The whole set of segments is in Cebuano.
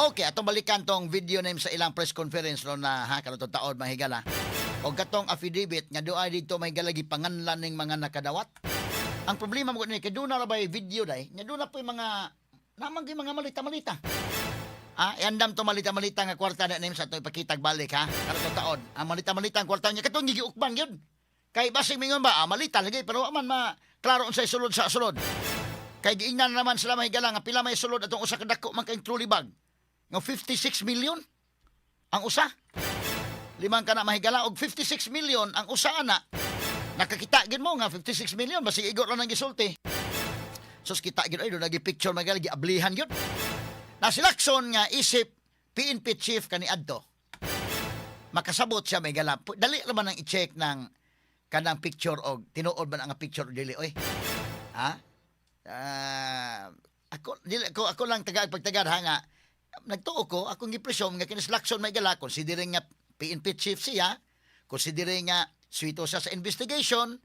Okay, atong balikan tong video name sa ilang press conference ron na ha karon tong taon, mga higala. Og katong affidavit nga doay dito, mga higala, gipanganlan ning mga nakadawat. Ang problema mo ni kay doon na ra bay video day, nga doon na po'y mga namang gyud mga malita-malita. Ah, iandam to malita-malita nga kwarta na name sa ato ipakitag balik ha. Karon tong taon. Ang malita-malita ang kwarta niya katong gigiukban gyud. Kay basig mingon ba, ah, malita lagi pero wa man ma klaro unsay sulod sa sulod. Kay giingnan naman sila, mga higala, nga pila may sulod atong usa ka dako man kay trolley bag. Nga 56 million ang usa. Limang kana, mga higala, og 56 million ang usa ana. Nakakita gid mo nga 56 million basig igo ra nang gisulti. Sus, kita gid ay do nagi picture, mga higala, giablihan gyud. Na si Lacson nga isip PNP chief kaniadto. Makasabot siya, mga higala. Dali ra man ang i-check ng kanang picture og tinuod ba na ang picture o dili oy. Ha? Ah, ako dili ako ako lang taga pagtagad ha nga nagtuo ko, akong gi-presume nga kinis Lacson, mga higala, considering nga PNP chief siya, considering nga suwito siya sa investigation,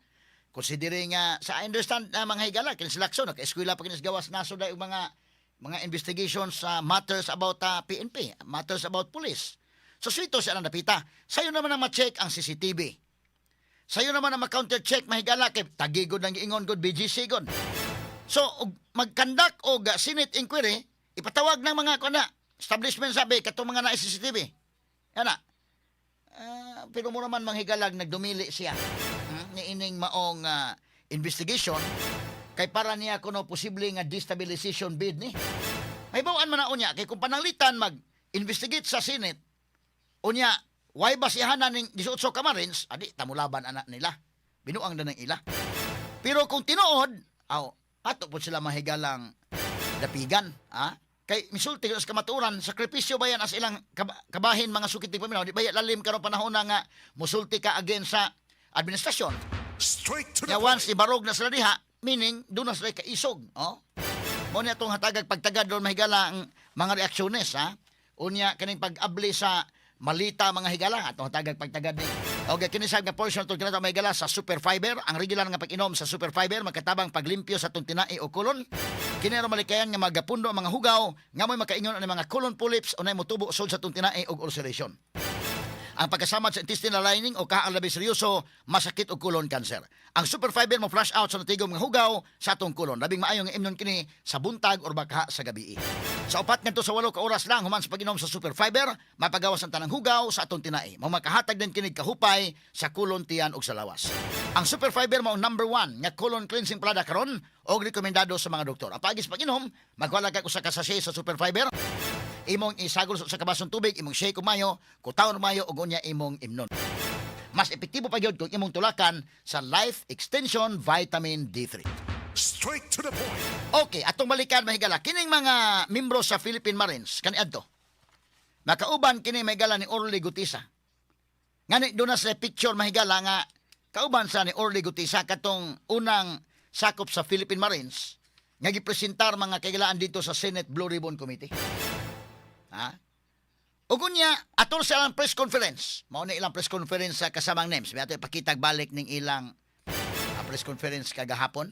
considering nga sa I understand na, mga higala, kinis Lacson naka-eskwela pa kinis gawas nasod og mga investigations sa matters about PNP, matters about police. So suwito siya ng napita. Sayo naman ang ma-check ang CCTV. Sayo naman ang ma-counter check, mga higala, kay tagigod ng giingon god BGC god. So og mag-conduct og Senate inquiry, ipatawag ng mga kuna establishment sabi katong mga na CCTV. Yan na. Ah, pero mo naman, mga higala, nagdumili siya ni ining maong investigation kay para niya kuno posible nga destabilization bid ni. May bawaan man na unya kay kung pananglitan mag investigate sa Senate unya why ba siya ning 18 ka Marines adi tamulaban anak nila binuang na ng ila. Pero kung tinuod, aw, ato po sila, mga higalang, dapigan, ha? Kay misulti sa kamatuoran, sakripisyo ba yan as ilang kabahin, mga sukit ti paminaw, di ba lalim karon panahon na nga musulti ka against sa administrasyon. Straight to the Ya once point. Ibarog na sila diha, meaning doon na sila kaisog, oh. Mo niya itong hatagag pagtagad doon, mga higala, ang mga reaksyones ha. Unya kaning pag-abli sa malita, mga higala, atong hatagag pagtagad ni. Okay, kini sa nga portion atong kinato, mga higala, sa Super Fiber, ang regular nga pag-inom sa Super Fiber magkatabang paglimpyo sa atong tinai o kolon. Kini ro malikayan nga magapundo ang mga hugaw nga mo'y makaingon ang mga colon polyps o nay motubo sud sa atong tinai og ulceration. Ang pagkasamad sa intestinal lining o kaang labi seryoso, masakit og colon cancer. Ang Super Fiber mo flush out sa natigom nga hugaw sa atong kolon. Labing maayo nga imnon kini sa buntag or baka sa gabi. Sa 4 ngadto sa 8 ka oras lang human sa pag-inom sa Super Fiber, mapagawas ang tanang hugaw sa atong tinai. Mao makahatag din kini kahupay sa kolon, tiyan ug sa lawas. Ang Super Fiber mao ang number one nga colon cleansing product karon og rekomendado sa mga doktor. Ang paagi sa pag-inom, magwala ka usa ka sachet sa Super Fiber, imong isagol sa kabasong tubig, imong shake og mayo, kutawon og mayo ug unya imong imnon. Mas epektibo pa gyud kung imong tulakan sa Life Extension Vitamin D3. Straight to the point. Okay, atong balikan, mga higala, kining mga membro sa Philippine Marines kaniadto. Makauban kini, mga higala, ni Orly Gutisa. Ngani doon na sa picture, mga higala, nga kauban sa ni Orly Gutisa katong unang sakop sa Philippine Marines nga gipresentar, mga kahigalaan, dito sa Senate Blue Ribbon Committee. Ha? Ug unya, atol sa ilang press conference. Mao na ilang press conference sa kasamang names. May ato ipakitag balik ning ilang press conference kagahapon.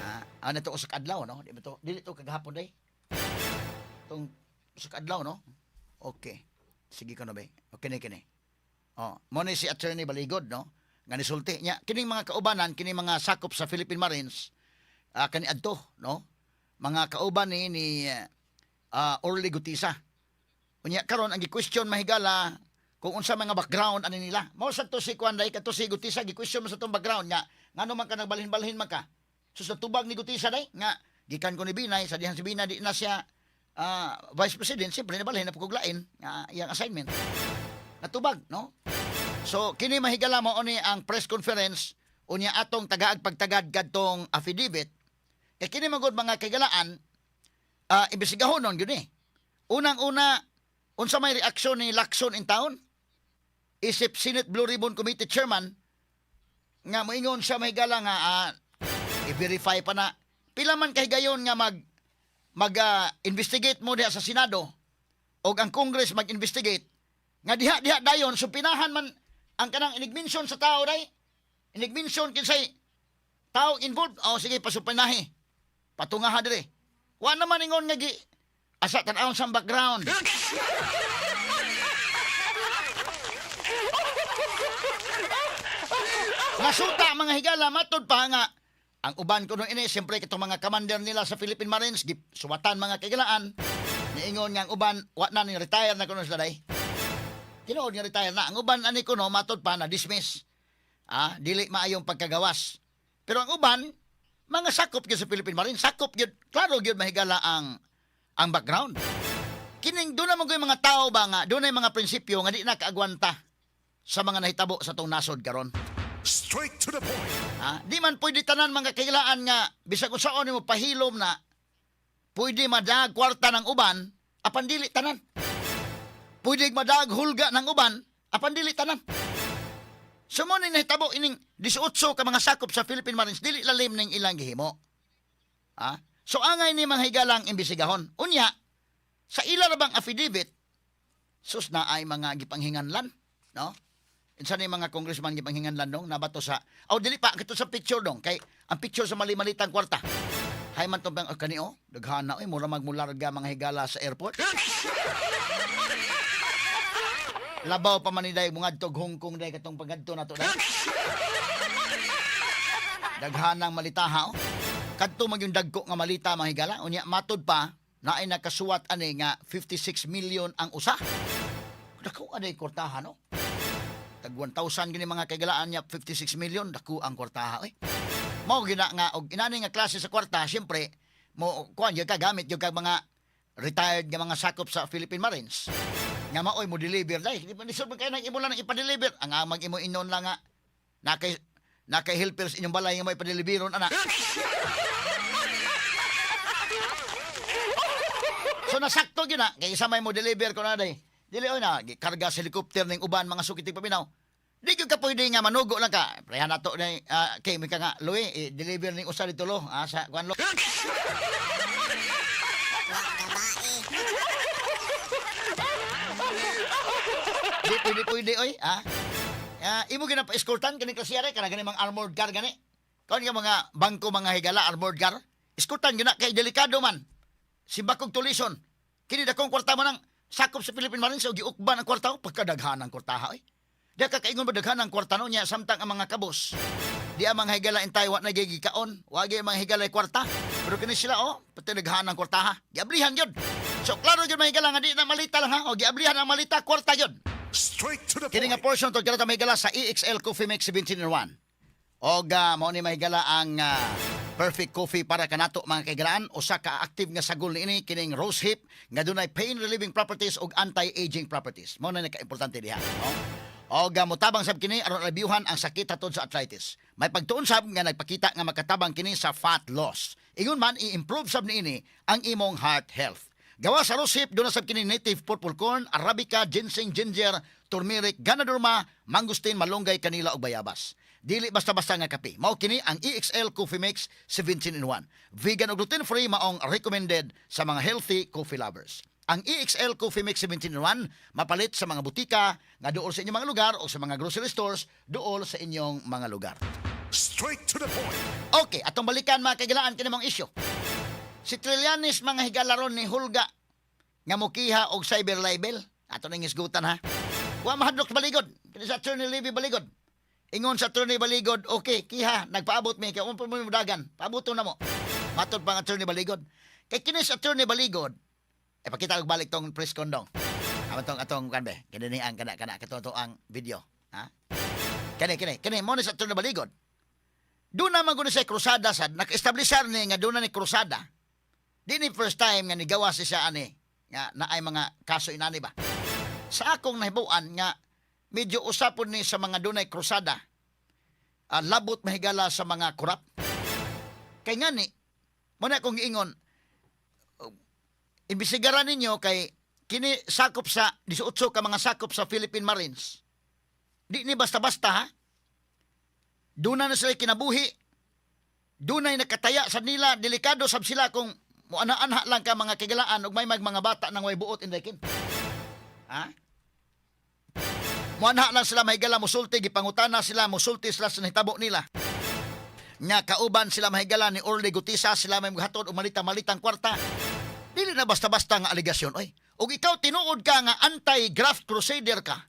Ah, ano to usa ka adlaw, no? Di ba to? Dili to kagahapon day. Tong usa ka adlaw, no? Okay. Sige ko na ba? Okay ni kini. Oh, mo ni si Attorney Baligod, no? Nga nisulti niya kining mga kaubanan, kining mga sakop sa Philippine Marines kaniadto, no? Mga kauban ni Orly Gutisa. Unya karon ang gi-question, mga higala, kung unsa mga background ani nila. Mao sa to si Kuan day kato si Gutisa, gi-question mo sa tong background nga ngano man ka nagbalhin-balhin man ka. So sa tubag ni Gutisa day nga gikan ko ni Binay sa dihan si Binay di na siya vice president, siyempre nabalhin na pud lain nga iyang assignment. Natubag, no? So kini, mga higala, mao ni ang press conference unya atong tagaag pagtagad kadtong affidavit kay kini magod, mga kahigalaan, imbestigahon nun gyud ni. Unang-una, unsa may reaksyon ni Lacson in town? Isip Senate Blue Ribbon Committee Chairman nga moingon siya, mga higala, nga i-verify pa na. Pila man kahigayon nga mag mag investigate mo diha sa Senado og ang Congress mag-investigate nga diha diha dayon so pinahan man ang kanang inig-mention sa tao day, inig-mention kinsay tao involved, oh sige, pasupinahi, patungaha dire, wa naman ingon nga gi Asa tan-awon sa background. Nasuta mga higala, matud pa nga ang uban kuno ini, siyempre kitong mga commander nila sa Philippine Marines suwatan mga kahigalaan. Niingon nga ang uban wa na ni retire na kuno sila day. Tinuod nga retire na. Ang uban ani kuno matud pa na dismiss. Ah, dili maayong pagkagawas. Pero ang uban mga sakop gyud sa Philippine Marines, sakop gyud, klaro gyud mahigala ang background. Kining doon naman yung mga tao ba nga, doon mga prinsipyo nga di na kaagwanta sa mga nahitabo sa tong nasod karon. Straight to the point. Ha? Di man pwede tanan mga kailaan nga bisag unsaon nimo pahilom na pwede madag kwarta ng uban apan dili tanan. Pwede madag hulga ng uban apan dili tanan. So mo ni nahitabo ining 18 ka mga sakop sa Philippine Marines dili lalim ning ilang gihimo. Ha? So angay ni mga higalang imbisigahon. Unya sa ila ra bang affidavit sus na ay mga gipanghinganlan, no? Insa ni mga congressman gipanghinganlan dong nabato sa aw dili pa kito sa picture dong kay ang picture sa mali-malitang kwarta. Hay man to bang oh, kani oh, daghana oy mura magmularga mga higala sa airport. Labaw pa man ni day mungadtog Hong Kong day katong pagadto nato day. Daghanang malitaha oh. Kadto man yung dagko nga malita mga higala unya matud pa naay nakasuwat ani nga 56 million ang usa. Dako aday kwartaha no. Tag 1,000 gini mga kaigalaan niya 56 million dako ang kwartaha oy. Mao gina nga og inani nga klase sa kwarta siyempre mo kuan gyud ka gamit gyud kag mga retired nga mga sakop sa Philippine Marines. Nga maoy mo deliver dai. Di ba lisod man kay nang imo lang ipa-deliver. Ang amang imo inon lang nga nakay nakay helpers inyong balay nga mo ipa-deliveron ana. So nasakto gyud na kay isa may mo deliver ko na day. Dili oy na gikarga sa helicopter ning uban mga sukiting paminaw. Di gyud ka pwede nga manugo lang ka. Prehan nato ni kay mi ka nga Louie, i-deliver ning usa dito lo sa kuan lo. Di pwede pwede oy ah. Imo gyud na pa-escortan kani klasiyare kana gani mga armored car gani. Kaon nga mga bangko mga higala armored car. Escortan gyud na kay delikado man. Si Bakog Tulison. Kini dakong kwarta mo nang sakop sa Philippine Marines o giukban ang kwarta ko pagkadaghan ang kwartaha oy. Di ka kaingon ba daghan ang kwarta no niya samtang ang mga kabos. Di ang mga higala in Taiwan na gigikaon, wagi ang mga higala ay kwarta. Pero kini sila oh, pati daghan ang kwartaha. Giablihan gyud. So klaro gyud mga higala nga di na malita lang ha. O giablihan ang malita kwarta gyud. Straight to the Kini nga point. portion to kada mahigala sa EXL Coffee Mix 17-in-1. Og mao ni mahigala ang perfect coffee para kanato mga kaigalaan. Usa ka active nga sagol niini kining rose hip nga dunay pain relieving properties ug anti-aging properties. Mao na nakaimportante diha, no? Og motabang sab kini aron alibyuhan ang sakit hatod sa arthritis. May pagtuon sab nga nagpakita nga makatabang kini sa fat loss. Ingon man i-improve sab niini ang imong heart health. Gawa sa rosehip, doon na sab kini native purple corn, arabica, ginseng, ginger, turmeric, ganoderma, mangosteen, malunggay, kanila ug bayabas. Dili basta-basta nga kape. Mao kini ang EXL Coffee Mix 17 in 1. Vegan ug gluten-free maong recommended sa mga healthy coffee lovers. Ang EXL Coffee Mix 17 in 1 mapalit sa mga butika nga duol sa inyong mga lugar o sa mga grocery stores duol sa inyong mga lugar. Straight to the point. Okay, atong balikan mga kagilaan kini mong isyu. Si Trillanes mga higalaron ni Hulga nga mukiha og cyber libel. Ato ning isgutan ha. Wa mahadlok sa Baligod. Kini sa Attorney Levy Baligod. Ingon sa Attorney Baligod, okay, kiha, nagpaabot mi kay unpa mo dagan. Paaboto na mo. Matod pa ang Attorney Baligod. Kay kini sa Attorney Baligod, eh pakita og balik tong press con dong. Atong atong kan be. Kini ni ang kana kana kato to ang video, ha? Kini kini kini mo ni sa Attorney Baligod. Doon naman kuno sa krusada sad naka-establisar ni nga doon na ni krusada. Di ni first time nga nigawa si siya ani nga naay mga kaso inani ba. Sa akong nahibuan nga medyo usapon ni sa mga dunay krusada labot mahigala sa mga korap. Kay ngani mo na akong giingon imbisigaran ninyo kay kini sakop sa 18 ka mga sakop sa Philippine Marines. Di ni basta-basta ha. Doon na sila kinabuhi. Dunay nakataya sa nila, delikado sab sila kung muana-anha lang ka mga kigalaan ug may mag mga bata nang way buot inday kin. Ha? Muanha lang sila mahigala musulti, gipangutana sila, musulti sila sa nahitabo nila. Nga kauban sila mahigala ni Orly Gutisa, sila may maghatod og malita-malitang kwarta. Dili na basta-basta nga alegasyon, oy. Ug ikaw tinuod ka nga anti-graft crusader ka.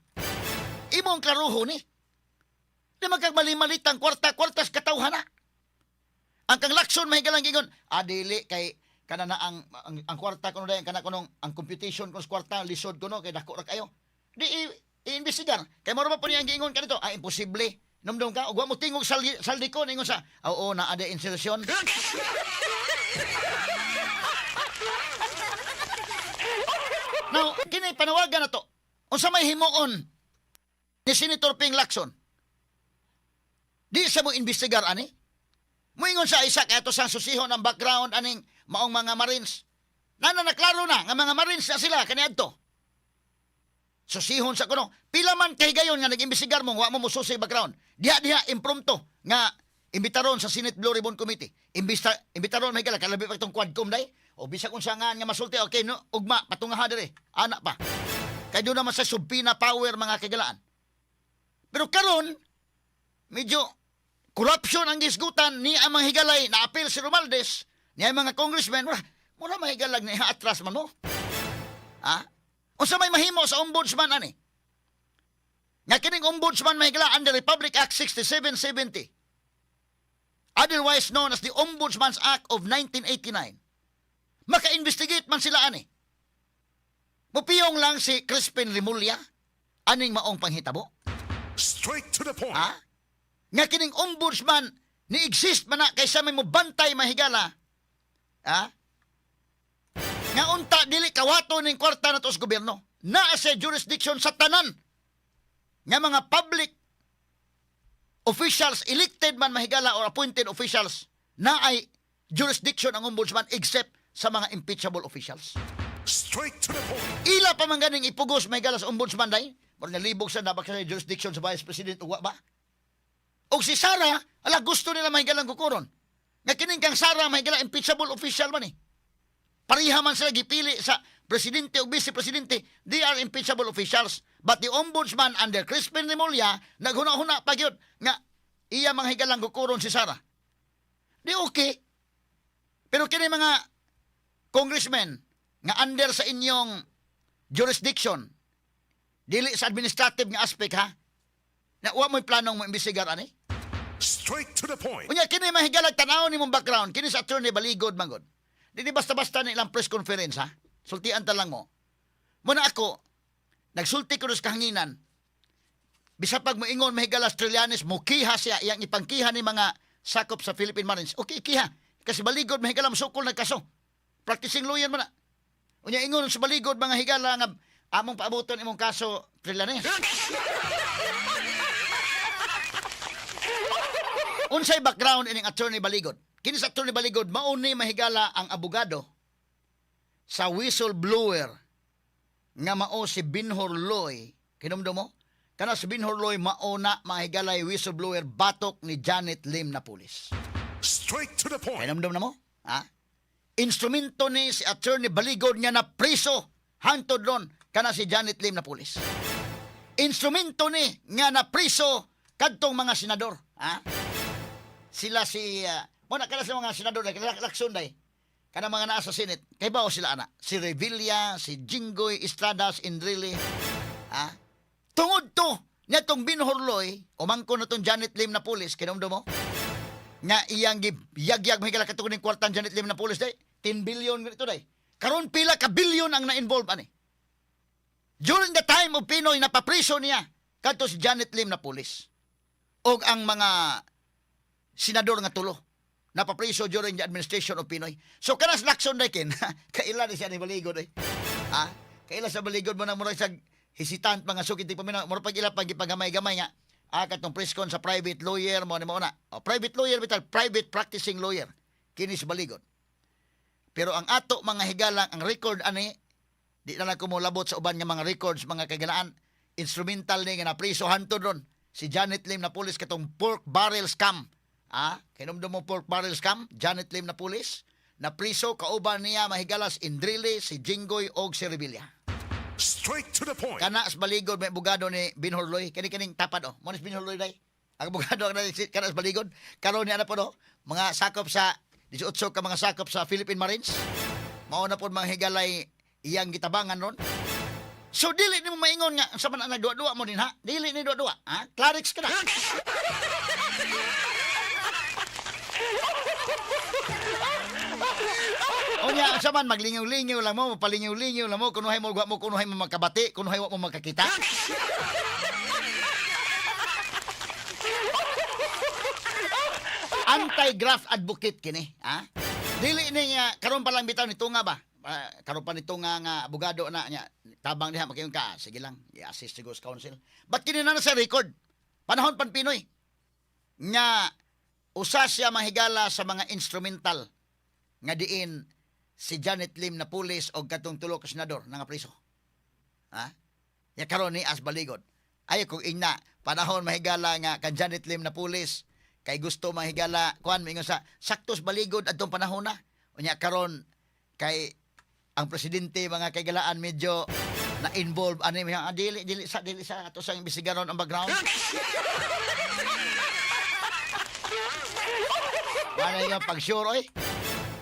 Imong klaruho ni. Di magkagmali-malit ang kwarta-kwartas katawhan na. Ang kang Lacson mahigalang gingon, ah, dili kay kana na ang kwarta kuno dayon kana kunong ang computation kun sa kwarta lisod kuno kay dako ra kayo. Di i-investigar. Kay mao ra ba po niya ang giingon kanito? Ah, imposible. Numdum ka ug wa mo tingog saldi, saldi ko ningon sa oo naa di insertion. Now, kini panawagan na to. Unsa may himuon ni Senator Ping Lacson? Di sa mo investigar ani? Muingon sa isa kay ato sa susihon ang background aning maong mga Marines. Nana naklaro na nga mga Marines na sila kaniadto. Susihon sa kuno. Pila man kay gayon nga nag-imbestigar mo wa mo mususi background. Diha diha impromptu nga imbitaron sa Senate Blue Ribbon Committee. Imbista imbitaron may gala kalabi pa itong Quadcom day. O bisag unsa nga nga masulti, okay no, ugma patungaha dire. Ana pa. Kay doon naman sa subpoena power, mga kagalaan. Pero karon medyo corruption ang gisgutan ni ang mga higalay na appeal si Romualdez ni ang mga congressmen, mura, mura mahigalag na atras man mo. Ha? Unsa may mahimo sa ombudsman ani? Nga kining ombudsman mahigala under Republic Act 6770, otherwise known as the Ombudsman's Act of 1989. Maka-investigate man sila ani. Mupiyong lang si Crispin Remulla aning maong panghitabo. Straight to the point. Ha? Nga kining ombudsman ni exist man na kaysa may mobantay mahigala. Ha? Nga unta dili kawato ning kwarta nato sa gobyerno. Naa sa jurisdiction sa tanan nga mga public officials, elected man mahigala or appointed officials, na ay jurisdiction ang ombudsman except sa mga impeachable officials. Straight to the point. Ila pa man ganing ipugos mahigala sa ombudsman day. Mura nalibog sa nabak sa jurisdiction sa vice president ug wa ba? Og si Sara, ala gusto nila mahigalang kukuron. Nga kining kang Sara mahigala impeachable official man eh. Pareha man sila gipili sa presidente o vice presidente, they are impeachable officials. But the ombudsman under Crispin Remulla, naghuna-huna pa gyud nga iya mga higalang kukuron si Sara. Di okay. Pero kini mga congressmen nga under sa inyong jurisdiction, dili sa administrative nga aspect ha, na wa mo'y planong mo imbestigar ani? Straight to the point. Unya kini mahigalag tan-aw nimong background kini sa Attorney Baligod mangod. Dili basta-basta ni ilang press conference ha. Sultian ta lang mo. Muna ako nagsulti ko sa kahanginan. Bisa pag moingon mahigala Trillanes mukiha siya iyang ipangkiha ni mga sakop sa Philippine Marines. Okay, kiha. Kasi Baligod mahigala sukol nagkaso. Practicing lawyer man na. Unya ingon sa Baligod mga higala nga among paabuton imong kaso, Trillanes. Unsay background ining Attorney Baligod? Kini sa Attorney Baligod mao ni mahigala ang abogado sa whistleblower nga mao si Binhor Loy. Kinumdum mo? Kana si Binhor Loy mao na mahigalay whistleblower batok ni Janet Lim na pulis. Straight to the point. Kinumdum na mo? Ha? Instrumento ni si Attorney Baligod nga na preso hangtod ron kana si Janet Lim na pulis. Instrumento ni nga na preso kadtong mga senador. Ha? Sila si mo na kana sa mga senador na Lacson day. Kana mga naa sa Senate. Kay bao sila ana? Si Revilla, si Jinggoy Estradas, Enrile. Ha? Tungod to niadtong Benhur Luy, umangko na tong Janet Lim na pulis, kinumdum mo? Nga iyang giyagyag may katong ning kwartan Janet Lim na pulis day, 10 billion ganito day. Karon pila ka billion ang na-involve ani. During the time of PNoy, napapriso niya kadto si Janet Lim na pulis. Og ang mga senador nga tulo napapriso during the administration of PNoy. So kanas Lacson day kin, kaila ni siya ni Baligod eh. Ha? Kaila sa Baligod mo na murag sa hesitant mga sukit di paminaw. Murag pag ila pag ipagamay-gamay nga ah katong press con sa private lawyer mo ni mo na. O, private lawyer bital, private practicing lawyer kini si Baligod. Pero ang ato mga higalang ang record ani di na lang ko molabot sa uban nga mga records, mga kagalaan, instrumental ni nga napriso hantod ron si Janet Lim na pulis katong pork barrel scam. Ah, kinumdum mo pork barrel scam, Janet Lim na pulis na priso kauban niya mahigalas Enrile, si Jinggoy og si Revilla. Straight to the point. Kana sa Baligod may abogado ni Benhur Luy. Kani kaning tapad oh. Mo ni si Benhur Luy day. Ang abogado ang kana sa Baligod. Karon niya na po no, mga sakop sa 18 ka mga sakop sa Philippine Marines. Mao na pod, mga higalay, iyang gitabangan ron. So dili nimo maingon nga sa man ang duwa-duwa mo din ha. Dili ni duwa-duwa, ha? Clarix ka na. Unya sa man maglingaw-lingaw lang mo, palingaw-lingaw lang mo, kunuhay mo, wa mo kunuhay mo magkabati, kunuhay wa mo magkakita. Anti-graft advocate kini, ha? Dili ni nga karon pa lang bitaw nito nga ba? Ah, karon pa nito nga nga abogado na niya tabang diha makiyon ka. Sige lang, i-assist siguro sa counsel. But kini na sa record. Panahon pan Pinoy nga usa siya mahigala sa mga instrumental nga diin si Janet Lim na pulis og katong tulo ka senador nga preso. Ha? Ya karon ni as baligod. Ay kung ingna panahon mahigala nga kan Janet Lim na pulis kay gusto mahigala kuan mingon sa saktos baligod adtong panahon na. Unya karon kay ang presidente, mga kaigalaan, medyo na involve ani ah, dili dili sa dili sa ato sa imbestigaron ang background. Wala yung pag-sure, oy.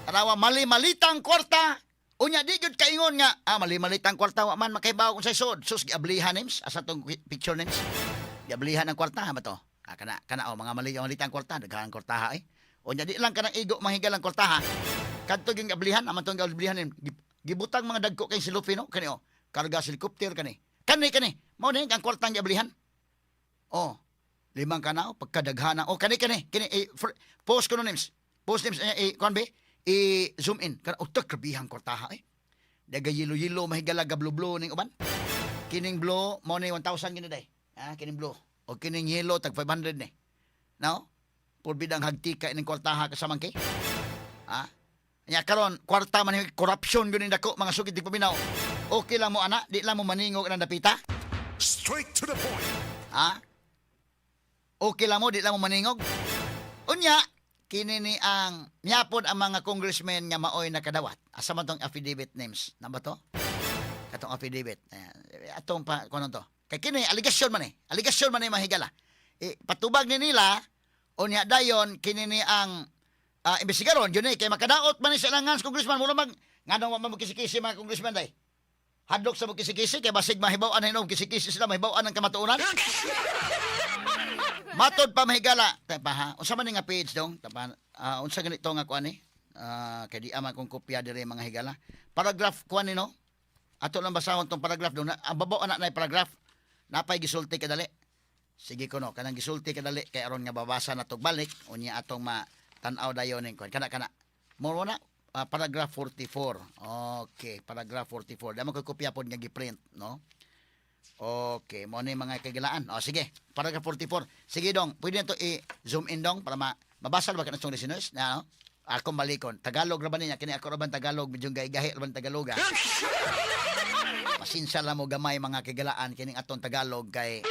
Tanawa, mali-malitang kwarta. Unya, di gyud kaingon nga, ah, mali-malitang kwarta, wa man makaibaw kung sa sod. Sus, giablihan names. Asa tong picture names? Giablihan ang kwarta, ha ba to? Ah, kana, kana, oh, mga mali-malitang kwarta, daghan kwarta, ha, eh. Unya, di lang kanang igo mahigal ang kwarta, ha. Kadto yung giablihan, aman tong giablihan names. Gibutang mga dagko kay silupin, no? Kani, oh. Karga sa helicopter, kani. Kani, kani. Mao na ang kwartang giablihan. Oh, limang kanao pagkadaghana. Oh, kani kani kini eh, post ko no names. Post names eh, eh kuan be? I zoom in. Kana oh, grabihang kwartaha eh. Daga yelo-yelo mahigala ga blue ning uban. Kining blue mo ni 1,000 gini day. Ah, kining blue. O kining yellow tag 500 ni. No? Purbidang hagtika ining kwartaha kasamang kay. Ah? Nya karon kwarta man ni corruption gyud ning dako, mga sugid di paminaw. Okay lang mo ana, di lang mo maningog ang dapita. Straight to the point. Ha? Okay lang mo, di lang mo maningog. Unya, kini ni ang miyapon ang mga congressmen nga maoy nakadawat. Asa man tong affidavit names? Na ba to? Katong affidavit. Ayan. Atong pa kuno to. Kay kini aligasyon man eh. Aligasyon man eh, mahigala. Eh, patubag ni nila unya dayon kini ni ang imbestigaron yun eh kay makadaot man ni sa ilangan sa congressman mura mag nganong wa man mo kisi-kisi mga congressman day. Hadlok sa mo kisi-kisi kay basig mahibaw-an hinom kisi-kisi sila mahibaw-an ang kamatuoran. Matod pa, mahigala. Ta pa ha. Unsa man ni nga page dong? Ta pa, ah, unsa ganito nga kuan ni? Ah, kay di ama kong kopya dire, mga higala. Paragraph kuan ni no? Ato lang basahon tong paragraph dong. Ang babaw ana na paragraph. Napay gisulti kadali. Sige ko no, kanang gisulti kadali kay aron nga babasa na tog balik unya atong ma tan-aw dayon ning kuan. Kana kana. Mo na paragraph 44. Okay, paragraph 44. Damo ko kopya pod nga gi-print, no? Okay, mo ni mga kagilaan. O sige, paragraph 44. Sige dong, pwede na to i-zoom in dong para mabasa ba ka na itong listeners? Na, no? Akong balikon. Tagalog ra ba niya? Kini ako ra ba ang Tagalog? Medyo gahi-gahi ra ba ang Tagalog, ha? Pasensya lang mo gamay, mga kagilaan, kining atong Tagalog kay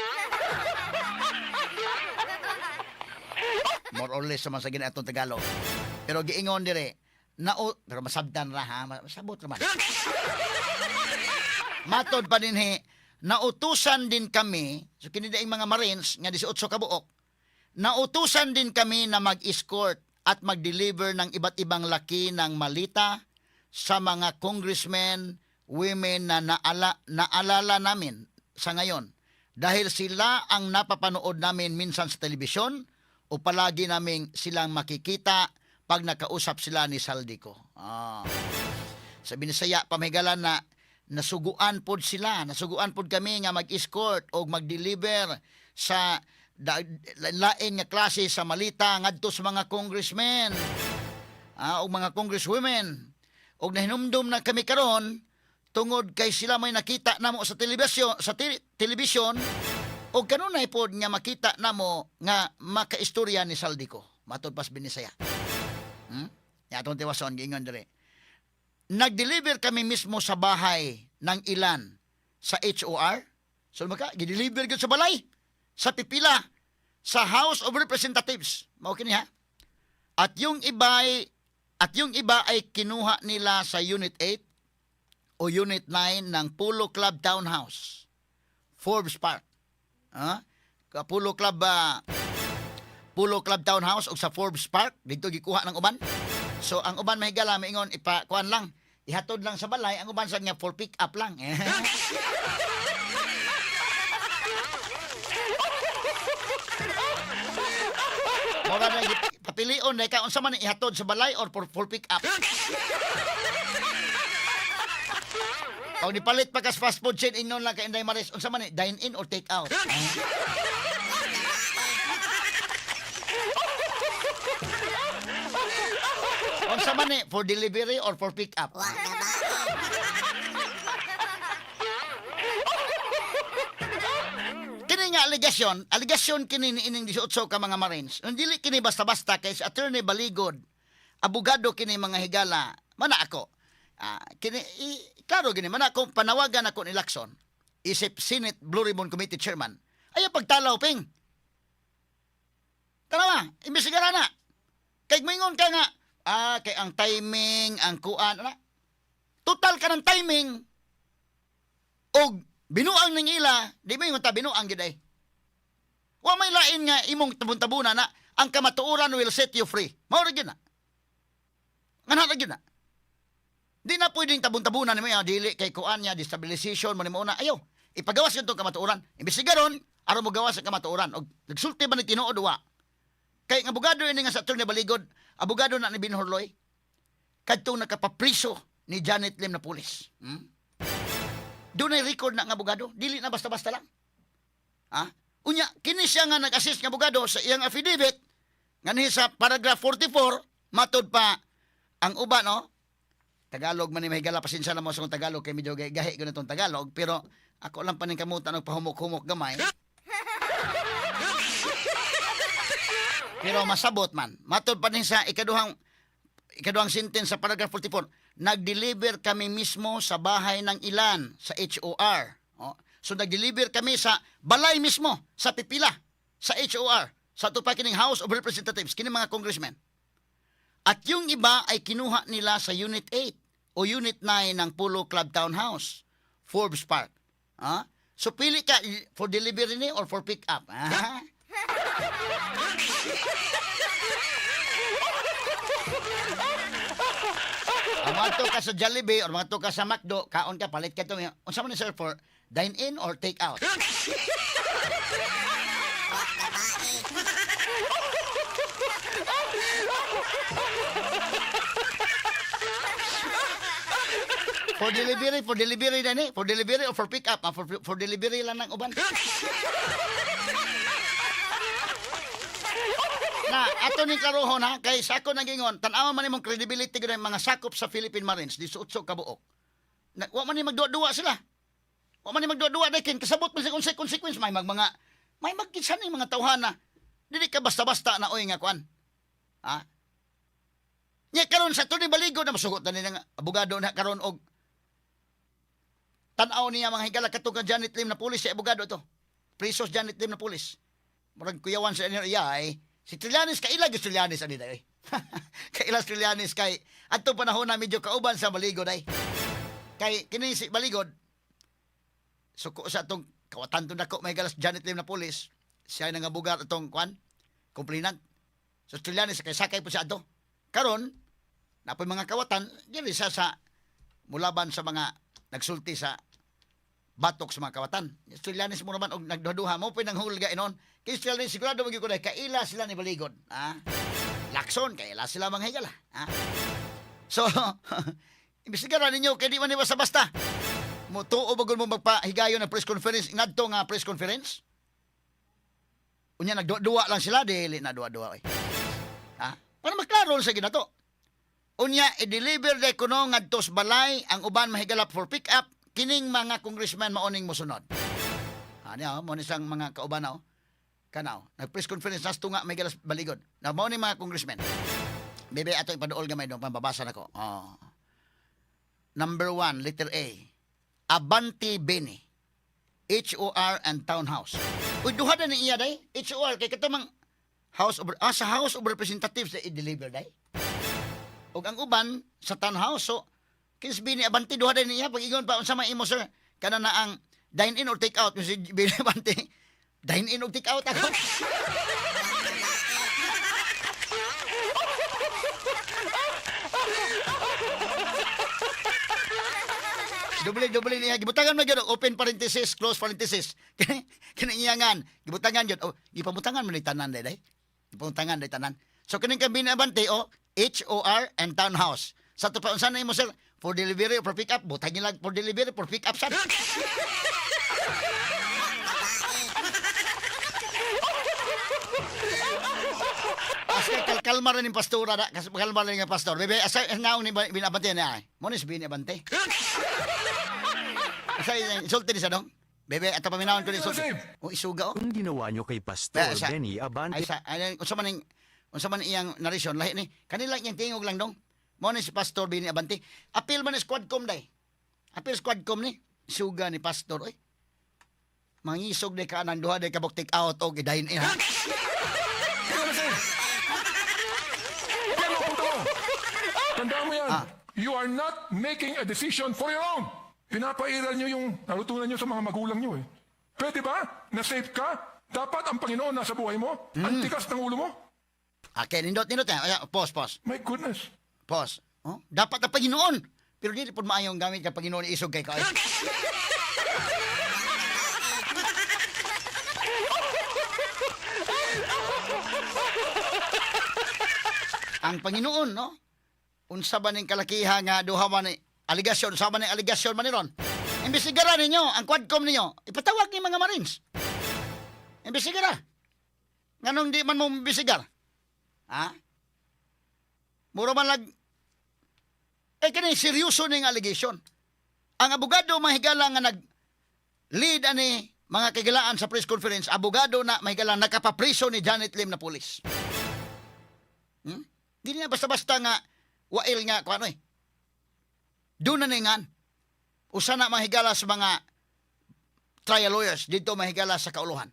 more or less naman sa gini atong Tagalog. Pero giingon dire, nao, pero masabtan ra ha, masabot ra man. Matod pa din he, nautusan din kami, so kini daing mga Marines nga 18 ka buok, nautusan din kami na mag-escort at mag-deliver ng iba't ibang laki ng malita sa mga congressmen, women na naalala namin sa ngayon. Dahil sila ang napapanood namin minsan sa telebisyon o palagi naming silang makikita pag nakausap sila ni Zaldy Co. Ah. Sa Binisaya, pamigalan na nasuguan pod sila, nasuguan pod kami nga mag-escort o mag-deliver sa lain nga klase sa malita ngadto sa mga congressmen o mga congresswomen. Og nahinumdum na kami karon tungod kay sila may nakita namo sa telebisyon og kanunay pod nga makita namo nga makaistorya ni Zaldy Co. Matod pas Binisaya. Ya atong tiwason giingon dire. Nag-deliver kami mismo sa bahay ng ilan sa HOR. So maka gi-deliver gyud sa balay sa pipila sa House of Representatives. Mao kini ha. At yung iba ay kinuha nila sa Unit 8 o Unit 9 ng Polo Club Townhouse, Forbes Park. Ha? Polo Club Townhouse o sa Forbes Park dito gikuha ng uban. So ang uban, mahigala, maingon ipa kuan lang. Ihatod lang sa balay, ang uban sa nga for pick up lang. Mura na papilion na ka unsa man ni ihatod sa balay or for pick up. O nipalit pa kas fast food chain, ingon lang kay Inday Maris, unsa man ni dine in or take out. Unsa man ni for delivery or for pick up. Wa na ba? Kini nga alegasyon, alegasyon kini ni ining 18 ka mga Marines. Dili kini basta-basta kay si Attorney Baligod, abogado kini mga higala, mana ako. Kini klaro gini mana ako panawagan ako ni Lacson, isip Senate Blue Ribbon Committee Chairman. Ayaw pagtalaw ping. Tanawa, imbestigara na. Kay moingon ka nga, kay ang timing, ang kuan, ana. Total ka ng timing og binuang ning ila, di mo ingon ta binuang gid ay. Wa may lain nga imong tabon-tabuna na ang kamatuoran will set you free. Mao ra gyud na. Ngana ra gyud na. Di na pwedeng tabon-tabunan nimo ya dili kay kuan niya destabilization mo nimo una. Ayaw. Ipagawas gyud tong kamatuoran. Imbestiga ron aron mo gawas ang kamatuoran. Og nagsulti ba ni tinuod wa? Kay ang abogado ini nga sa Attorney Baligod, abogado na ni Ben Horloy, kadtong nakapapriso ni Janet Lim na pulis. Doon ay record na ang abogado, dili na basta-basta lang. Ha? Unya, kini siya nga nag-assist ng abogado sa iyang affidavit, nga sa paragraph 44, matod pa ang uban, no? Tagalog man ni mahigala, pasensya na mo sa kong Tagalog, kay medyo gahi ko na itong Tagalog, pero ako lang pa ning kamutan og pahumok-humok gamay. Pero masabot man. Matod pa din sa ikaduhang sentence sa paragraph 44, nag-deliver kami mismo sa bahay ng ilan sa HOR. Oh. So nag-deliver kami sa balay mismo, sa pipila, sa HOR, sa tupa kining House of Representatives, kini mga congressmen. At yung iba ay kinuha nila sa Unit 8 o Unit 9 ng Polo Club Townhouse, Forbes Park. Ah? So pili ka for delivery ni or for pick up. Ah? Ang mga ka sa Jollibee or mga ka sa McDo, kaon ka, palit ka to. Unsa man ni sir for dine in or take out? Wa na ba eh? For delivery na ni, for delivery or for pick up, for delivery lang ng uban. Na ato ni klarohon ha, kay sa ako nagingon, tan-awa man imong credibility gyud ang mga sakop sa Philippine Marines, 18 ka buok. Na, wa man ni magduwa-duwa sila. Wa man ni magduwa-duwa dahil kin kasabot man sa consequence may mag mga may magkinsa ni mga tawhana. Dili ka basta-basta na oy nga kuan. Ha? Nya karon sa Tony Baligo na masugot na nila nga abogado na karon og tan-aw niya mga higala katong ka Janet Lim na pulis si abogado to. Prisos Janet Lim na pulis. Murag kuyawan sa inyo iya ay si Trillanes kaila gyud Trillanes ani day. Kaila si Trillanes kay adto panahon na medyo kauban sa Baligod ay. Kay kini si Baligod suko sa atong kawatan to nako may galas Janet Lim na pulis. Siya nang abugar atong kwan complainant. So Trillanes kay sakay po siya adto. Karon napoy mga kawatan diri siya sa mulaban sa mga nagsulti sa batok sa mga kawatan. Trillanes mo naman og nagduha mo po'y nanghulga inon. Kay Trillanes sigurado magyud ko dahil kaila sila ni Baligod. Ha? Lakson kaila sila mga higala. Ha? So, imbestigaran ninyo kay di man ni basta-basta. Mutuo ba gud mo magpahigayon ng press conference ngadto nga press conference? Unya nagduwa lang sila dili na duwa-duwa oy. Ha? Para maklaro sa ginato. Unya i-deliver de kuno ngadto sa balay ang uban mahigalap for pick up kining mga congressman maoning mosunod. Ani oh, mo ni sang mga kauban oh. Kanaw, nag-press conference nasto nga may galas baligod. Na mao ni mga congressman. Bebe ato ipaduol gamay dong pambabasa nako. Oh. Number 1, letter A. Abanti Beni. HOR and Townhouse. Uy, duha na ni iya day. HOR kay kato mang House of sa House of Representatives na i-deliver day. Ug ang uban sa townhouse so kis Bini Abante duha day niya pag ingon pa unsa may imo sir kana na ang dine in or take out si Bini Abante dine in or take out ako. Doble doble niya gibutangan man gyud open parenthesis, close parenthesis. Kini kini iyangan, gibutangan gyud. Oh, gipabutangan man ni tanan day day. Gipabutangan day tanan. So kining kang Benny Abante oh, HOR and Townhouse. Sa to pa unsa na imo sir? For delivery or for pick up? Butang lang for delivery, for pick up sad. Asa kalkalma rin yung pastora na, kasi kalma rin yung pastor. Bebe, asa naong ni Binabante na ay. Mo ni si Benny Abante. Asa insulti ni sa dong? Bebe, ato paminawon ko ni insulti. O isuga oh. Ang ginawa nyo kay Pastor Ay, sa- Benny Abante Ay sa ay unsa man iyang narasyon lahi ni kanila iyang tingog lang dong. Mo ni si Pastor Benny Abante. Apil man ni Squadcom day. Apil Squadcom ni suga ni Pastor oy. Mangisog di ka nang duha di ka take out og i-dine in ha. Kaya na Yan ang punto mo. Tandaan mo yan. Ah. You are not making a decision for your own. Pinapairal nyo yung natutunan nyo sa mga magulang nyo eh. Pwede ba? Na safe ka? Dapat ang Panginoon nasa buhay mo? Ang tikas ng ulo mo? Okay, nindot nindot eh. Ay, pause, pause. My goodness. Pause. Oh, dapat ang Panginoon. Pero dili pud maayong gamit ka Panginoon isog kay ka. Ang Panginoon, no? Unsa ba ning kalakiha nga duha man ni aligasyon, unsa ba ning aligasyon man ni ron? Imbestigara ninyo ang Quadcom ninyo. Ipatawag ni mga Marines. Imbestigara. Nganong di man mo imbestigar? Ha? Mura man lag eh kini seryoso ning allegation. Ang abogado mahigala nga nag lead ani mga kagilaan sa press conference, abogado na mahigala nakapapriso ni Janet Lim na pulis. Di na basta-basta nga wail nga kuno eh. Doon na ningan. Usa na mahigala sa mga trial lawyers dito mahigala sa kauluhan.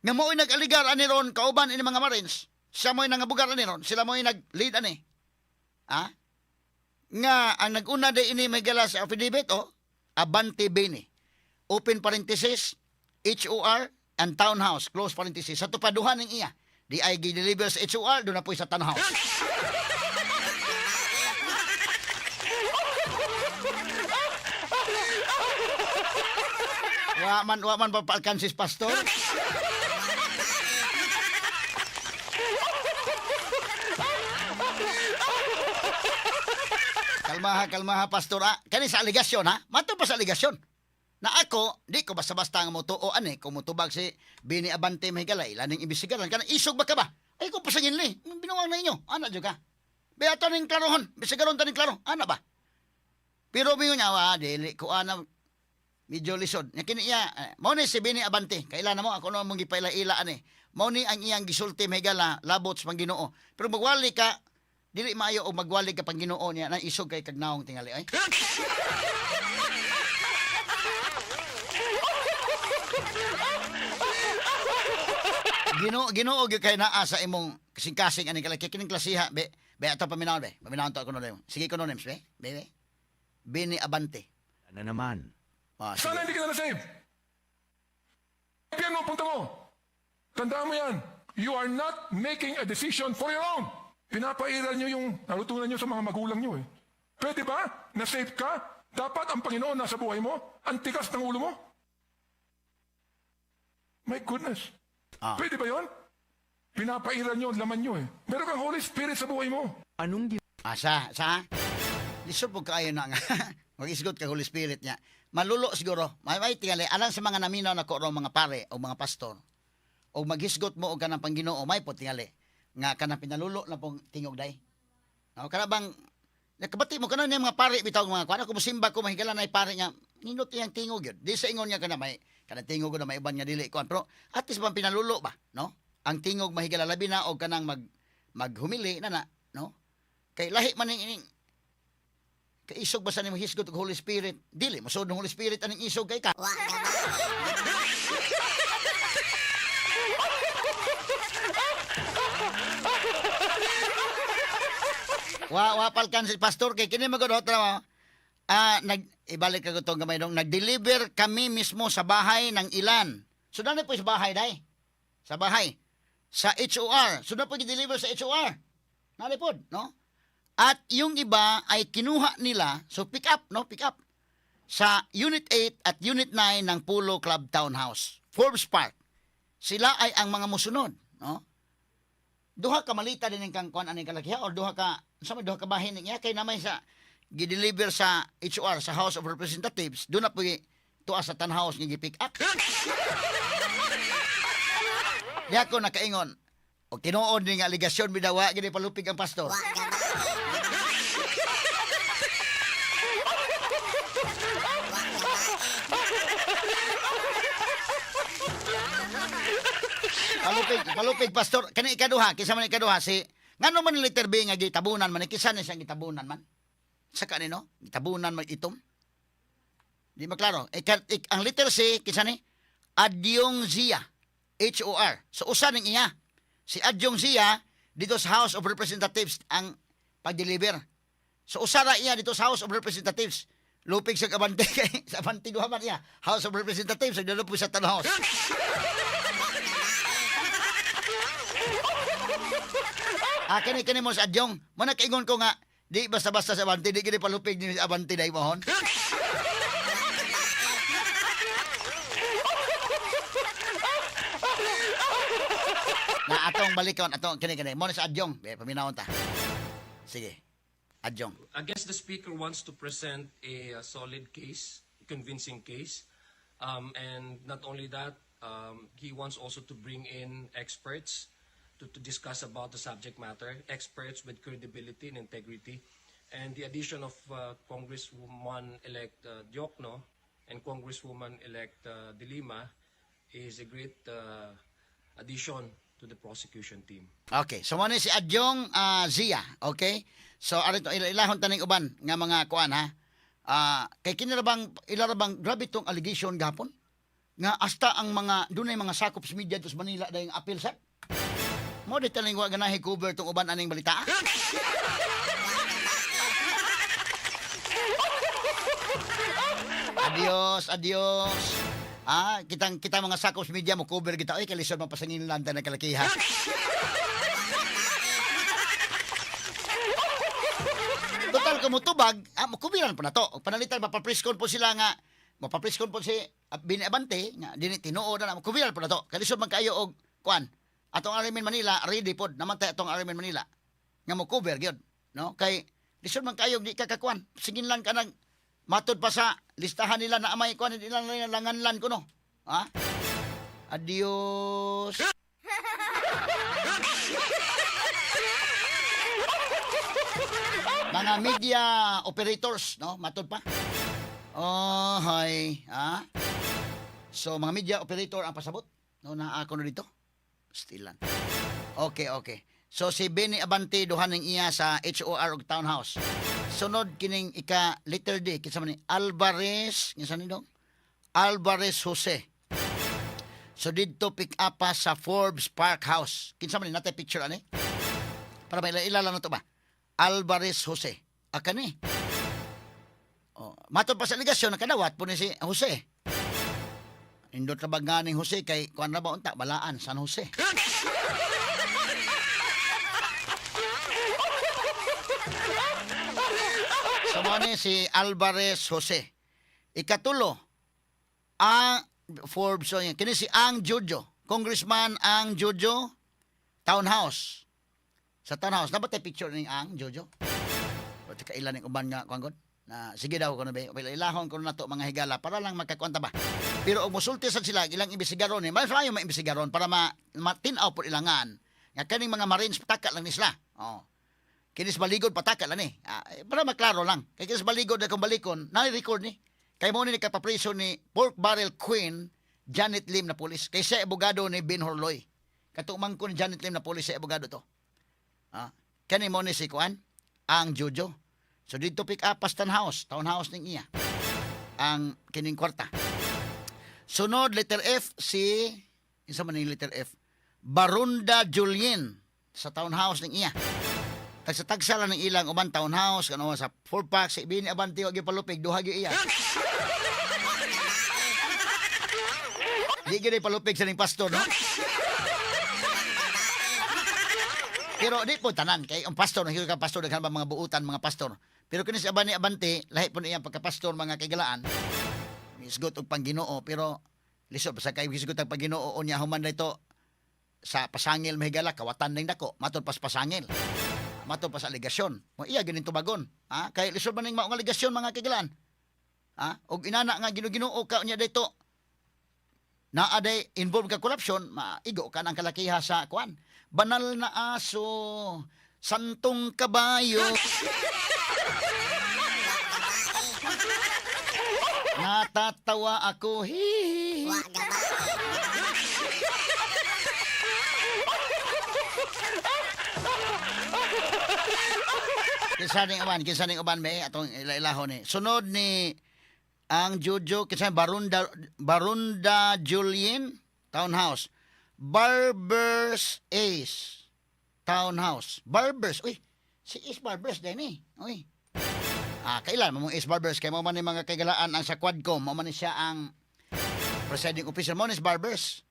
Nga mo'y nag-aligar ani ron kauban ini mga Marines. Siya mo'y nangabugar ani ron, sila mo'y nag-lead ani. Ha? Nga ang nag-una di ini mahigala sa affidavit oh, Abante Bene. Open parenthesis, HOR and Townhouse, close parenthesis. Sa tupaduhan ng iya. Di ay gi-deliver sa HOR, doon na po sa Townhouse. Wa man papalkansis pastor. Kalmaha, kalmaha, pastor. Ah, kani sa aligasyon, ha? Mato pa sa aligasyon. Na ako, di ko basta-basta nga motuo ani, kung motubag si Bini Abante mahigala, ilaning imbestigaran. Kana, isog ba ka ba? Ay, kung pasangin li, binuwang na inyo. Ana, dyan ka. Beato ning klarohon, imbestigaron ta ning klaro. Ana ba? Pero mingon niya, wa, dili ko ana, medyo lisod. Nya kini iya, eh, mao ni si Bini Abante. Kailan na mo ako no mong gipaila-ila ani. Mao ni ang iyang gisulti mahigala labot sa Panginoon. Pero magwali ka, dili maayo og magwali ka Panginoon niya na isog kay kagnaong tingali ay. Ginoo Ginoo gyud kay naa sa imong kasing-kasing ani kalaki kining klasiha be be ato paminawon be. Paminawon to ako no. Sige ko no names be. Be be. Bini Abante. na naman. Ah, sige. Sana hindi ka na na-save. Yan ang punto mo. Tandaan mo yan. You are not making a decision for your own. Pinapairal nyo yung natutunan nyo sa mga magulang nyo eh. Pwede ba? Na safe ka? Dapat ang Panginoon nasa buhay mo? Ang tikas ng ulo mo? My goodness. Ah. Pwede ba yon? Pinapairal nyo ang laman nyo eh. Meron kang Holy Spirit sa buhay mo. Anong Ah, sa? Lisod po kaayo na nga. Mag-isgot kay Holy Spirit niya. Malulo siguro. May tingali. Alang sa mga naminaw na ko mga pare o mga pastor. O maghisgot mo og kanang Panginoon, may po tingali. Nga kanang pinalulo na pong tingog day. No, kana bang nakabati mo kana niya mga pare bitaw mga kuan ako mosimba ko mahigala na pare nga nindot iyang tingog yun. Di sa ingon niya kana may kanang tingog na may uban nga dili kuan pero at least bang pinalulo ba no? Ang tingog mahigala labi na og kanang maghumili na na no? Kay lahi man ning ining kay isog ba sa nimo hisgot og Holy Spirit? Dili mosud ng Holy Spirit aning isog kay ka. Wa babae. Wa wa palkan si pastor kay kini magud hot na ah nag ibalik ka gutong gamay dong nag-deliver kami mismo sa bahay ng ilan. So dali po sa bahay dai. Sa bahay. Sa HOR. So na po gi-deliver sa HOR. Nali pod, no? At yung iba ay kinuha nila, so pick up, no? Pick up. Sa Unit 8 at Unit 9 ng Polo Club Townhouse, Forbes Park. Sila ay ang mga musunod, no? Duha ka malita din ang kang kuan aning kalakiha or duha ka sa may duha ka bahin niya kay namay sa gideliver sa HOR, sa House of Representatives, doon na po tuwa sa townhouse nga gi-pick up. Di ako nakaingon. Og tinuod ni nga aligasyon bidawa gini palupig ang pastor. Palupig, palupig pastor. Kani ikaduha, kinsa man ikaduha si ngano man letter B nga gitabunan man, kinsa ni siyang gitabunan man? Sa kanino? Gitabunan man itom? Di maklaro. Ang letter C, kinsa ni? Adyong Zia. HOR. So usa ning iya. Si Adyong Zia dito sa House of Representatives ang pag-deliver. So usa ra iya dito sa House of Representatives. Lupig sa Abante kay sa Abante duha man iya. House of Representatives ug dito po sa Town House. Ah, kini kini mo sa Adyong. Mo na kaingon ko nga di basta-basta sa Abante, di gini palupig ni Abante dai mohon. Na atong balikon atong kini kini mo na sa Adyong. Be paminawon ta. Sige. Adyong. I guess the speaker wants to present a solid case, convincing case. And not only that, he wants also to bring in experts to discuss about the subject matter, experts with credibility and integrity. And the addition of Congresswoman-elect Diokno and Congresswoman-elect De Lima is a great addition to the prosecution team. Okay, so mo ni si Adyong Zia, okay? So arin to ilahon taning uban nga mga kuan ha. Kay kini ra bang ila ra bang grabe tong allegation gahapon nga hasta ang mga dunay mga sakop sa media dito sa Manila dayong appeal sa. Mo di taning wa ganahi cover tong uban aning balita. Adios, adios. Kitang kita mga sakop sa media mo cover kita. Oy, kalisod mapasangin lang ta ng kalakiha. Total kung mutubag, mukubiran po na to. Og panalitan mapapriskon po sila nga mapapriskon po si Bini Abante nga dinhi tinuod na mukubiran po na to. Kalisod man kaayo og kuan. Atong RMN Manila ready pod namantay atong RMN Manila nga mo cover gyud, no? Kay lisod man kaayo di ka kakuan. Singin lang ka nag matod pa sa listahan nila na amay kuan nila langanlan kuno. Ha? Adios. Mga media operators, no? Matod pa. Oh, hi. Ha? So, mga media operator ang pasabot. No, naa ako na dito. Still lang. Okay, okay. So, si Benny Abante, duha ning iya sa HOR ug Townhouse. Sunod kining ika letter D, kinsa man ni Alvarez, kinsa ni dong? Alvarez Jose. So didto pick up pa sa Forbes Park House. Kinsa man ni natay picture ani? Para maila-ilala na to ba? Alvarez Jose. Akani. Oh, matod pa sa aligasyon nakadawat po ni si Jose. Indot ra ba nga ning Jose kay kuan ra ba unta balaan San Jose. So mo ni si Alvarez Jose. Ikatulo, ang Forbes so, yan. Kini si Ang Jojo, Congressman Ang Jojo, Townhouse. Sa Townhouse, dapat tayo picture ning Ang Jojo. O tika ilan ning uban nga kuan god? Na sige daw kuno be. Ilahon kuno nato mga higala para lang makakuan ta ba. Pero og mosulti sad sila ilang imbestigaron ni, mas maayo maimbestigaron para ma matin-aw pod ilangan nga kaning mga Marines pataka lang ni sila. Oh. Kinis baligod pataka lang ni. Para maklaro lang. Kay kinis baligod na kung balikon, na-record ni. Kay mo ni nakapapriso ni Pork Barrel Queen Janet Lim na pulis. Kay siya abogado ni Ben Horloy. Katumang ko ni Janet Lim na pulis siya abogado to. Kani mo ni si Kuan, ang Jojo. So dito pick up pas townhouse, townhouse ning iya. Ang kining kwarta. Sunod letter F si isa man ning letter F. Barunda Julien sa townhouse ning iya. Tagsa-tagsa lang ng ilang uban townhouse kano sa four pack sa ibini abante wa gyud palupig duha gyud iya. Di gyud palupig sa ning pastor, no? Pero di po tanan kay ang pastor nang ka pastor daghan ba mga buutan mga pastor. Pero kini si Abani Abante, lahi po niya pagkapastor, mga kaigalaan. Misgot og pangginoo, pero lisod pa sa kay hisgot ang pangginoo unya human na ito sa pasangil, mahigala, kawatan ning dako matod pas pasangil, matod pa sa aligasyon mo iya ganin tubagon, ha, kay lisod man ning maong aligasyon, mga kaigalaan, ha, og inana nga Ginoo ka unya dito naa day involved ka corruption, maigo ka ng kalakiha sa kuan, banal na aso, santong kabayo. Natatawa ako, hihihi. Wa gaba. Kinsa ning uban may atong ila-ilahon ni. Sunod ni ang Jojo, kinsa Barunda Barunda Julien Townhouse. Barbers Ace Townhouse. Barbers. Uy, si Ace Barbers din eh. Uy. Ah, kailan mo Ace Barbers kay mo man ni mga kaigalaan ang sa Quadcom, mo man ni siya ang presiding officer mo ni Barbers.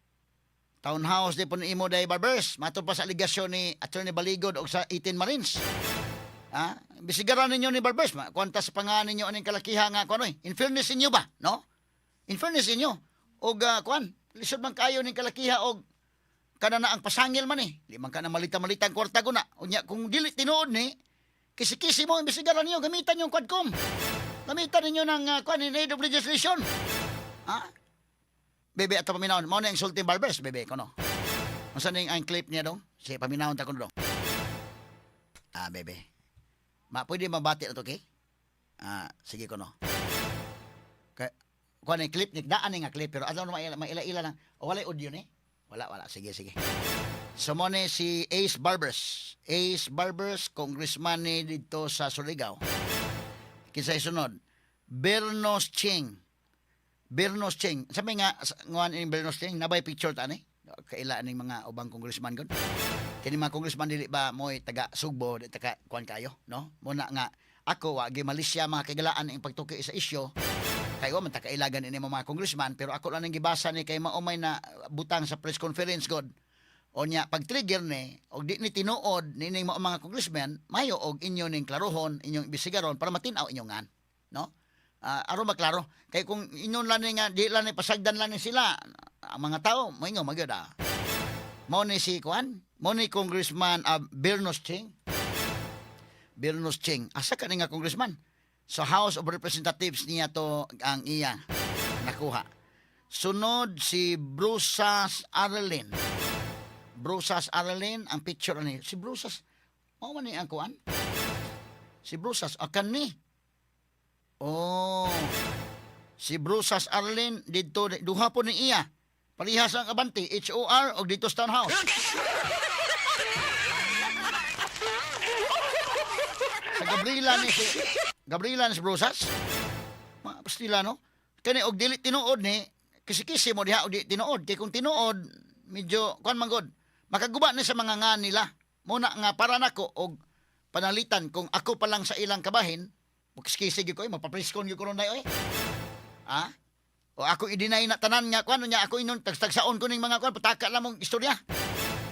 Townhouse di po ni imo day Barbers. Matod pa sa aligasyon ni Attorney Baligod og sa 18 Marines. Ha? Bisigaran ninyo ni Barbers, ma. Kwanta sa pangalan ninyo aning kalakiha nga kuan oy. In fairness inyo ba, no? In fairness inyo. Og kuan, lisod man kayo ning kalakiha og kana na ang pasangil man eh. Di man ka na malita-malita ang kwarta ko na. Unya kung dili tinuod ni kisi-kisi mo imbestigaran ninyo, gamitan yung Quadcom. Gamitan ninyo ng kuan in aid of legislation. Ha? Bebe, ato paminawon. Mao na ang sulti Barbers, bebe, kono. Unsa ning ang clip niya dong? Sige, paminawon ta kuno dong. Ah, bebe. Ma, pwede mabati na to, okay? Ah, sige ko no. Kay, kuha ni clip, ni daan ni nga clip, pero ano maila, maila-ila lang. O, wala'y audio ni? Wala, wala. Sige, sige. So, mo ni si Ace Barbers. Ace Barbers, congressman ni dito sa Surigao. Kinsay sunod? Bernos Ching. Bernos Ching. Sabi nga, nguan ini Bernos Ching, nabay picture ta ni? Kaila ning mga ubang congressman gud. Kini mga congressman dili ba mo'y taga Sugbo, di taga kuan kayo, no? Muna nga ako wa gi malisya, mga kaigalaan, ang pagtuki sa isyu. Kay wa man ta kailagan ini mga congressman, pero ako lang ang gibasa ni kay maumay na butang sa press conference god. O nya pag trigger ni og di ni tinuod nining mao mga congressman, mayo og inyo ning klarohon, inyong imbestigaron para matin-aw inyong ngan, no? Ah, aron maklaro kay kung inyon lang ni nga di lang ni pasagdan lang ni sila ang mga tao moingon magyud ah. Mao ni si kuan, mao ni Congressman Bernos Ching. Bernos Ching. Asa ka ni nga congressman? Sa House of Representatives niya to ang iya nakuha. Sunod si Brusas Arlene. Brusas Arlene, ang picture ni si Brusas. Mao man ni ang kuan? Si Brusas akan ni. Oh. Si Brusas Arlene didto duha po ni iya. Parehas ang abante, HOR og dito sa Townhouse. Sa Gabriela ni si Gabriela ni si Brusas. Mga pastila no. Kani og dili tinuod ni kisi-kisi mo diha og di tinuod kay kung tinuod medyo kuan man gud. Makaguba ni sa mga nga nila. Muna nga para nako og panalitan kung ako pa lang sa ilang kabahin, mukiskisi gyud ko eh, mapapriskon gyud ko ron oy. Ha? O ako i-deny na tanan nga kuan nya ako inon tagtagsaon ko ning mga kuan pataka lang mong istorya.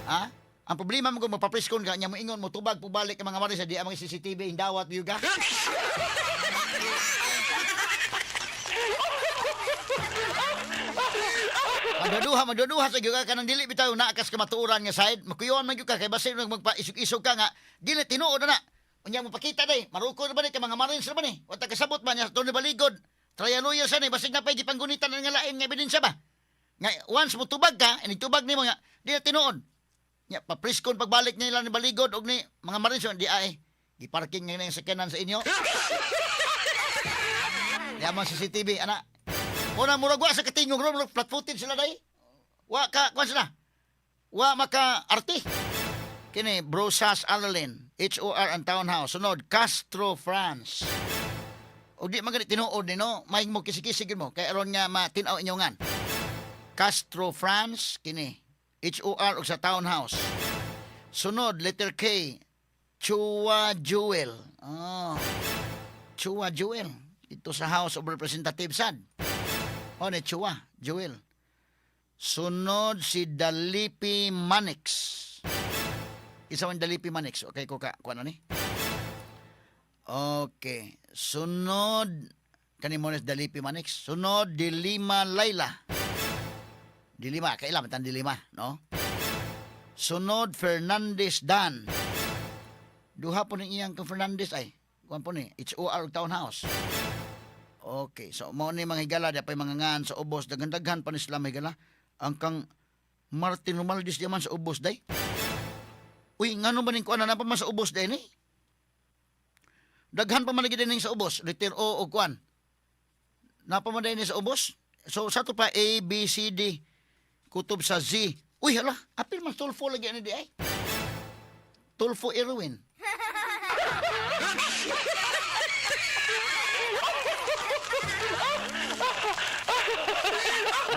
Ha? Ang problema mo kung mapapriskon ka nya moingon mo tubag pubalik ang mga maris di ang mga CCTV hindawat biyuga. Magduduha, magduduha sa gyud ka kanang dili bitaw naakas ka matuoran nga side, makuyon man gyud ka kay basin magpa-isog-isog ka nga dili tinuod na na. Unya mo pakita day, maruko na ba ni kay mga marines na ba ni? Wa ta kasabot ba niya Tony Baligod. Trial lawyer sa ni basig na pay gipanggunitan nga lain nga ebidensya ba? Nga once mo tubag ka, ini tubag nimo nga dili tinuod. Nya papriskon pagbalik nila ni Baligod og ni mga marines di ay giparking nga yung sakyanan sa inyo. Di man CCTV ana. Una murag wa sa katingog ron, murag flat footed sila day. Wa ka kuan sila. Wa maka arti. Kini Brosas Arlene, HOR ang townhouse. Sunod Castro France. O di man gani tinuod ni no, may mo kisi-kisi gyud mo kay aron nga matin-aw inyongan. Castro France kini HOR og sa townhouse. Sunod letter K, Chua Jewel. Oh. Chua Jewel dito sa House of Representatives sad. O ni Chua Jewel. Sunod si Dalipi Manix. Isa man Dalipi Manix. Okay ko ka kuan ni. Okay. Sunod kani mo ni Dalipi Manix. Sunod Dilima Laila. Dilima, kaila man tan Dilima, no? Sunod Fernandez Dan. Duha po ni iyang kang Fernandez ay. Kuan po ni HOR ug Townhouse. Okay, so mao ni mga higala di pay mga ngan sa ubos, daghan-daghan pa ni sila mga higala. Ang kang Martin Romualdez di man sa ubos day. Uy, ngano ba ning kuan na pa man sa ubos day ni? Daghan pa man lagi din sa ubos, letter O o kuan. Napa man din sa ubos. So sa to pa A B C D kutob sa Z. Uy, hala, apil man Tulfo lagi ani di ay. Tulfo Irwin.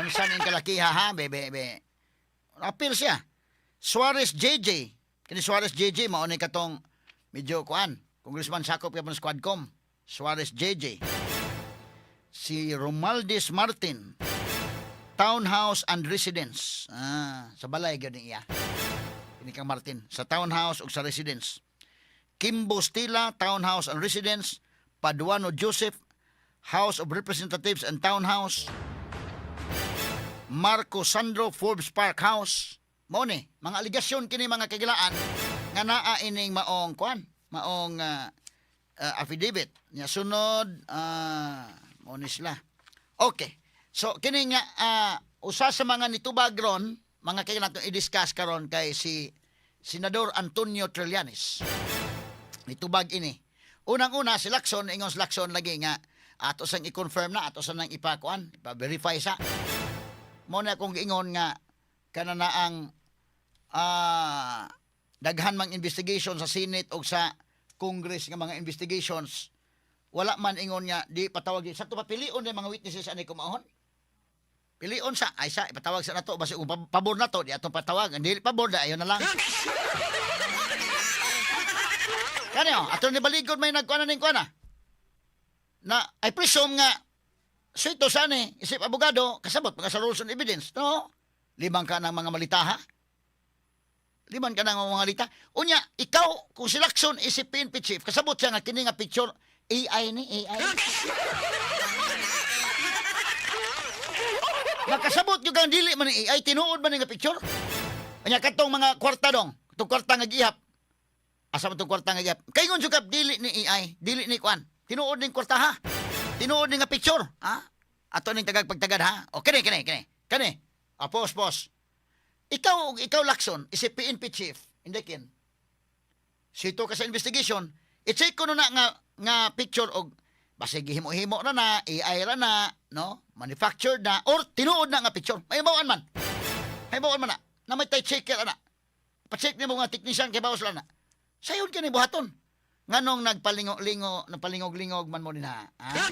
Unsa ning kalakiha ha, bebe be. Apil siya. Suarez JJ. Kini Suarez JJ mao ni katong medyo kuan. Congressman sakop gyapon sa Quadcom. Suarez JJ. Si Romaldes Martin. Townhouse and Residence. Ah, sa balay gyud ni iya. Kini kang Martin sa townhouse ug sa residence. Kimbo Stila, Townhouse and Residence, Paduano Joseph, House of Representatives and Townhouse, Marco Sandro, Forbes Park House. Mao ni, mga aligasyon kini mga kagilaan nga naa ining maong kuan, maong affidavit. Nya sunod mao ni sila. Okay. So kini nga usa sa mga nitubag ron, mga kailangan natong i-discuss karon kay si Senador Antonio Trillanes. Nitubag ini. Unang-una si Lacson, ingon si Lacson lagi nga ato sang i-confirm na, ato sang nang ipakuan, ipa-verify sa. Mo na akong giingon nga kana na ang daghan mang investigation sa Senate o sa Congress nga mga investigations, wala man ingon nga di patawag di sa to, papilion ni mga witnesses ani kumaon, pilion sa ay sa ipatawag sa nato basi kung pabor na to di atong patawag, dili pabor da ayon na lang. Kanyo ato ni baligod may nagkuan na ning kuan na na I presume nga sito sa ni isip abogado kasabot mga sa rules on evidence, no? Limang ka ng mga malita ha, liman ka ng mga malita. Unya ikaw kung si Lacson isip PNP chief, kasabot siya nga kini nga picture AI ni AI. Nakasabot yung kang dili man ni AI, tinuod man ni nga picture. Unya katong mga kwarta dong, katong kwarta nga gihap. Asa man tong kwarta nga gihap? Kay ngon jud dili ni AI, dili ni kuan. Tinuod ning kwarta ha. Tinuod ning nga picture, ha? Ato ning tagag pagtagad ha. O kini kini kini. Kani. Ah, pos pos. Ikaw ikaw Lacson, isip PNP chief, hindi kin. Sito ka sa investigation, i-check ko na nga nga picture og basig gihimo-himo na na, AI ra na, no? Manufactured na or tinuod na nga picture. May bawaan man. May bawaan man na. Na may tay checker ana. Pa-check nimo nga technician kay bawas lang na. Sayon kini buhaton. Nganong nagpalingo-lingo, nagpalingog-lingog man mo din ha. Ha?